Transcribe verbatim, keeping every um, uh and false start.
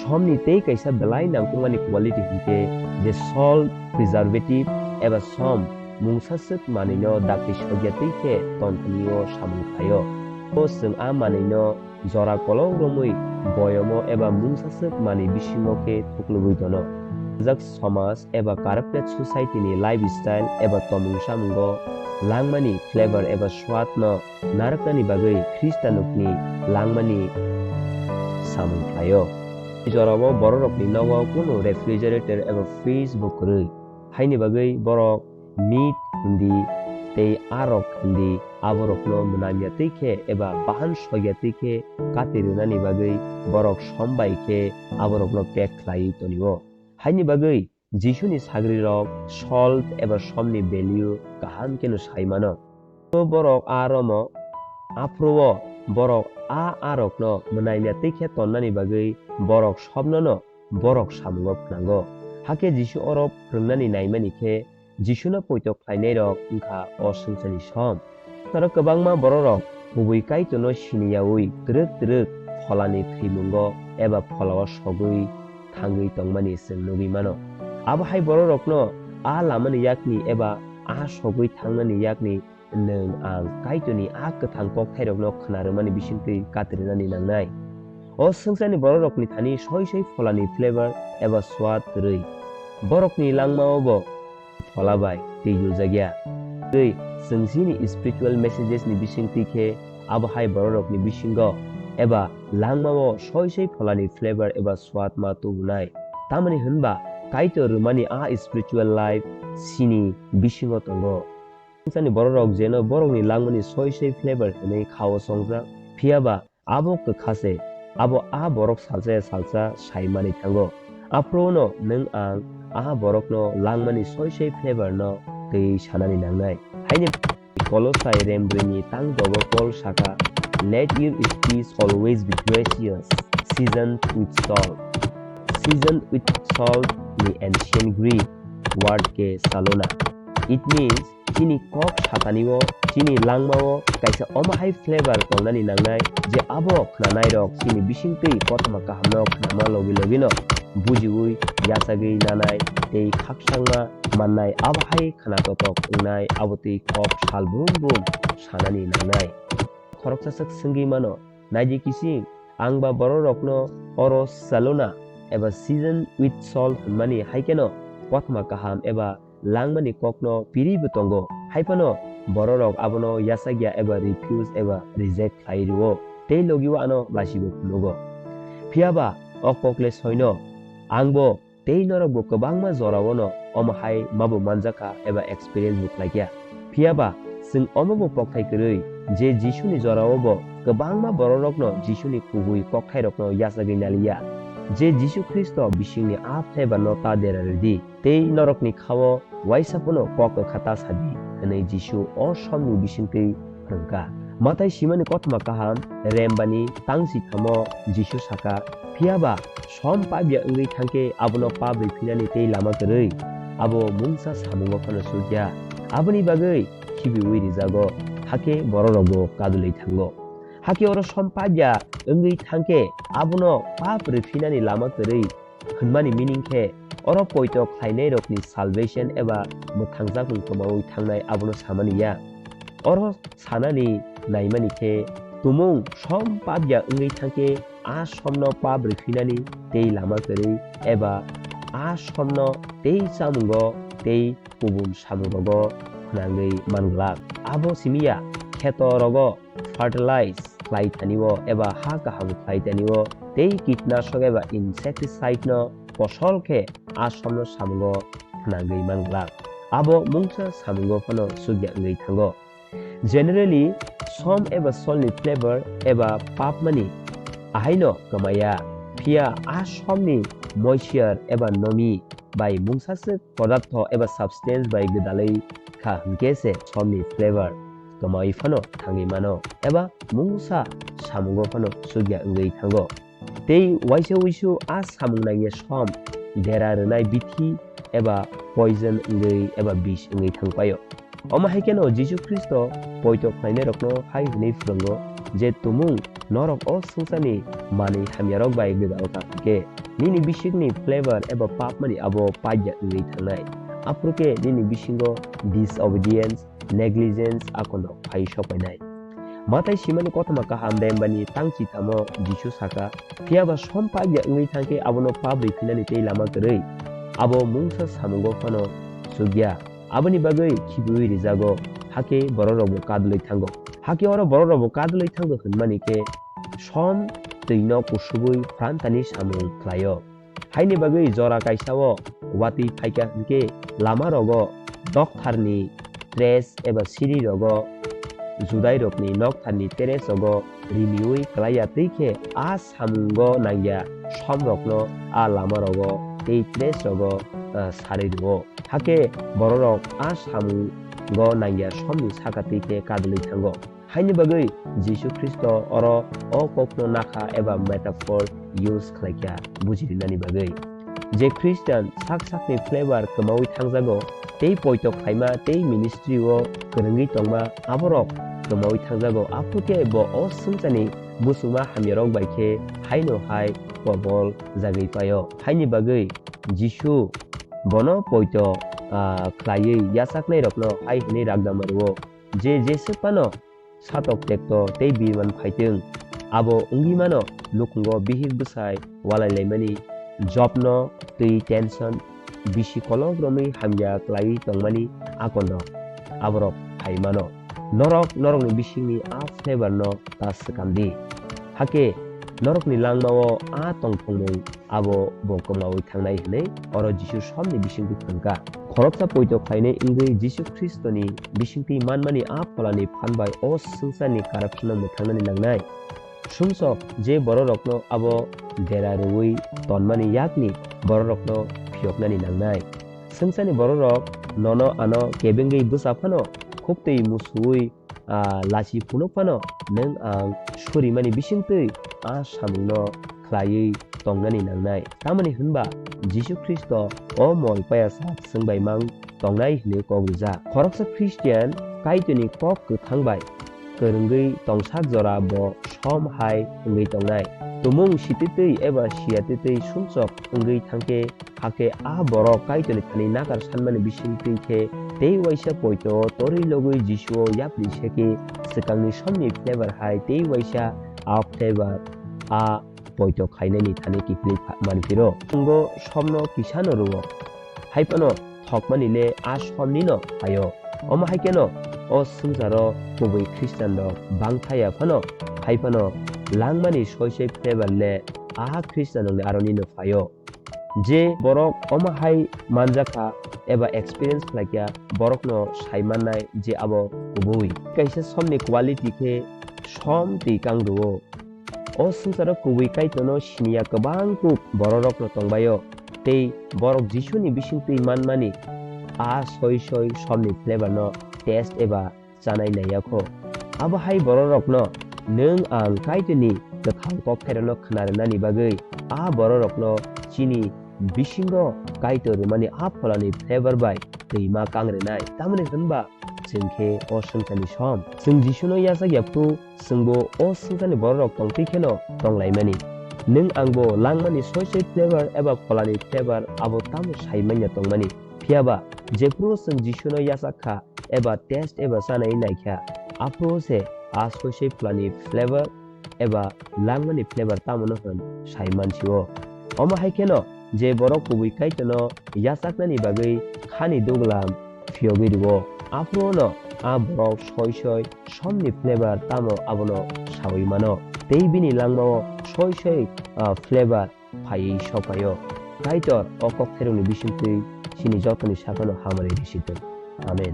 Somni tei kaisa belai nangkukmani quality hinkhe je salt, preservative eba som mungsaswk manwino dakti sokya twi khe ton hwnwi o samung khlaio. O chwng a manwino jora kolok romwi boyomo eba mungsaswk manwi bisingo khe thuklubwi tono. Rijak somaj eba corrupted society ni lifestyle eba tomung samungo langmani flavor eba swad no narwknani bagwi Khristanukni langmani samung khlaio. Jorao bororokni nogo kunu refrigerator eba fridge bo kwrwi. Haini bagwi borok meat hindi tei arok hindi aborokno mwnamya twi khe eba bahan sokya twi khe kati rwnani bagwi borok som bai khe aborokno pack khlaiwi tonio. Haini bagwi Jisuni sagrirok salt eba somni value kaham kheno sai mano. Borok a romo, aphuru-o borok a arokno mwnamya twi khe tonnani bagwi borok somnono borok samungo phnango. Hakhe Jisu oro phrwngnani naimani khe Jisuno poito khlainairok wngkha o swngcharni som. Aro kwbangma bororok kubui Kaitorno siniyaui twrwk twrwk pholani thwimungo eba pholao sogwi thangwi tongmani chwng nugwi mano. Abo hai bororokno a lamani yakni eba a sogwi thangnani yakni nwng ang Kaitorni a kwthang kokthairokno khna rwmani bisingtwi kati rwnani nangnai. O swngcharni bororokni thani soi soi pholani flavor eba swad kwrwi. Borokni langmao bo phola bai tei yuljak ya. Tei chwng chini spiritual messages ni bisingtwi khe abo hai bororokni bisingo eba langmao soi soi pholani flavor eba swad ma tubunai. Tamoni hwnba Kaitor rwmani a spiritual life chini bisingo tongo. Swngcharni bororok jeno borokni langmani soi soi flavor hwnwi khao songjak, phiya ba abo kwkha se, abo a borok salsa ya salsa sai manwi thango. Aphuru-o no nwng ang a borokno langmani soi soi flavor no twi sanani nangnai. Haini Kolosai rem brwi ni tang dogo Paul saka, "Let your speech always be gracious, seasoned with salt." Seasoned with salt ni ancient Greek word khe salona. It means chini kok sakani o, chini langma o kaisa omo hai flavor tongnani nangnai je abo khnanai rok chini bisingtwi kothoma kaham no khnama logi logi no bujiui yachagwi nanai tei khakchangma mannai abo hai khna totok wngnai abo twi kok sal brum brum sanani nangnai. Khoroksa sak swngwi mano, naidi kising, ang ba bororokno oro salona eba season with salt hwnmani hai kheno kothoma kaham eba langmani kokno piri bo tongo, hai phano bororok abono yachak ya eba refuse eba reject khlai rwo, tei logi o ano lasi bo phunukgo. Phiya ba o kok le soino, ang bo tei norok bo kwbangma jora o no omo hai ma bo manjak kha eba experience bo khlai kha. Phiya ba chwng omo bo pokthai kwrwi je Jisuni jora o bo kwbangma bororokno Jisuni kubui kokthairokno yachagwi naliya. Je Jisu Khristo bisingni a flavor no ta dera rwdi. Tei norokni khao waisa phano kok kwkha ta sadi, hwnwi Jisu o somni bisingtwi phrwngkha. Mathai simani kothoma kaham rembani tang sithamo Jisu saka, phiya ba som pabya wngwi thangkhe abono pap rwphinani tei lama kwrwi, abo mungsa samungo phano sukya. Aboni bagwi khibiui rijago, hakhe bororokbo kadulwi thango. Hakhe oro som pabya wngwi thangkhe abono pap rwphinani lama kwrwi hwnmani meaning khe oro poito khlainairokni salvation eba mwthangjakmung kwmaui thangnai abono samani ya. Oro sanani naimani khe tumung som pabya wngwi thangkhe a somno pap rwphinani tei lama kwrwi eba a somno tei chamungo tei kubun samungrogo phnangwi manglak. Abo simi ya kheto rogo fertilize khlai thani o eba ha kaham khlai thani o tei kitnasok eba insecticide no kosol khe a somno samungo phnangwi manglak. Abo mungsa samungo phano sugya wngwi thango. Generally, som eba solni flavor eba papmani ahaino kwmaya, phiya a somni moisture eba nomi bai mungsaswk podartho eba substance bai gwdalwi kha hwnkhe se somni flavor kwmawi phano thangwi mano eba mungsa samungo phano sugya wngwi thango. Tei waisa wisu a samung nangya som dera rwnai bithi eba poison wngwi eba bish wngwi thangpaio. Omo hai kheno Jisu Khristo poito khlainairokno hai hwnwi phwrwngo je, tumung norok o swngcharni manwi hamyarok bai gwdalo ta hwnkhe, nini bisingni flavor eba papmani abo paikya wngwi thangnai. Aphuru khe nini bisingo disobedience, negligence akonrok phai sokpainai. Mathai simani kothoma kaham bembani tang chithamo Jisu saka, phiya ba som paikya wngwi thangkhe abono pap riphinani tei lama kwrwi. Abo mungsa samungo phano chukya. Aboni bagwi khibiui rijago, hakhe bororokbo kadulwi thango. Hakhe oro bororokbo kadulwi thango hwnmani khe som twino kusubui phrantani samung khlaio. Haini bagwi jora kaisao watwi phaikha hwnkhe lamarogo noktharni tres eba sirirogo Judairokni noktharni teresogo rimiui klaiya twi khe a samungo nangya somrokno a lamarogo tei teresrogo, ah, sarwi rwo. Hakhe bororok a samungo nangya somni saka twi khe kadulwi thango. Haini bagwi Jisu Khristo oro o kokno nakha eba metaphor use khlaikha bujirinani bagwi, je Christian sak sakni flavor kwmaui thangjago tei poito khlaima tei ministry o kwrwngwi tongma aborok kwmaui thangjago, aphuru khe bo o swngcharni buchuma hamyarok bai khe haino hai kobol jagwi paio. Haini bagwi Jisu bono poito, ah, khlaiwi yachaknairokno hai hwnwi ragdama rwo, je jeswk phano satok tekto tei birman phaitwng, abo wngwi mano nukhungo bihik bwsai walai laimani, jobno twi tension, bisi kolok romwi hamya klaiwi tongmani akonrok aborok phai mano. Norok norokni bisingni a flavor no ta swkam di, hakhe norokni langmao a tongthokmung abo bo kwmaui thangnai hwnwi oro Jisu somni bisingtwi thangkha. Khoroksa poito khlainai wngwi Jisu Khristoni bisingtwi manmani a pholani phan bai o swngcharni corruption-no mwthangnani nangnai. Sumsok je bororokno abo dera rwui tonmani yakni bororokno phiyoknani nangnai. Swngcharni bororok nono ano kebengwi bwsa phano khuktwi musuui, ah, lachi phunuk phano nwng ang surimani bisingtwi a samungno khlaiwi tongnani nangnai. Tamoni hwnba Jisu Khristo o mol paya sak chwng bai mang tongnai hwnwi kok rijak. Khoroksa Christian Kaitorni kok kwthang bai kwrwngwi tongsak jora bo som hai wngwi tongnai. Tumung sititwi eba siyatitwi sumsok wngwi thangkhe, hakhe a borok Kaitorni thani nakar sanmani bisingtwi khe tei waisa poito torwi logwi Jisuo yapri se khe swkangni somni flavor hai tei waisa a flavor a poito khainani thani kiphilwi pha-, manphiro. Wngo somno kisano rwo, hai phano thokmani le a somnino phaio. Omo hai kheno o swngcharo kubui Christian rok bangthaya phano, hai phano langmani soi soi flavor le a Christian rokni aronino phaio. Je borok omo hai manjakha eba experience khlaikha, borokno sai mannai je abo kubui. Kaisa somni quality khe som twi kang rwo. O swngcharo kubui Kaitorno siniya kwbang kuk bororokno tongbaio, tei borok Jisuni bisingtwi manmani a soi soi somni flavor no taste eba chanai naiya kho. Abo hai bororokno nwng ang Kaitorni kwthang kokthairokno khna rwnani bagwi a bororokno chini bisingo Kaitor rwmani a pholani flavor bai twima kang rwnai. Tamoni hwnba chwng khe o swngcharni som. Chwng Jisuno yachak ya phuru chwngbo o swngcharni bororok tongtwi kheno tonglaimani. Nwng angbo langmani soi soi flavor eba pholani flavor abo tamo sai manya tongmani. Phiyaba jephuru chwng Jisuno yachak kha eba taste eba chanai naikha, aphuru se a soi soi pholani flavor eba langmani flavor tamo no hwn sai mansio. Omo hai kheno je borok kubui Kaitorno yachaknani bagwi khani duglam phiyogwi rwo, aphuru no a borok soi soi somni flavor tamo abono saui mano, tei bini langmao soi soi, ah, flavor phaiwi sokpaio. Kaitor o kokthairokni bisingtwi chini jotoni sakano hamari risi tong. Amen.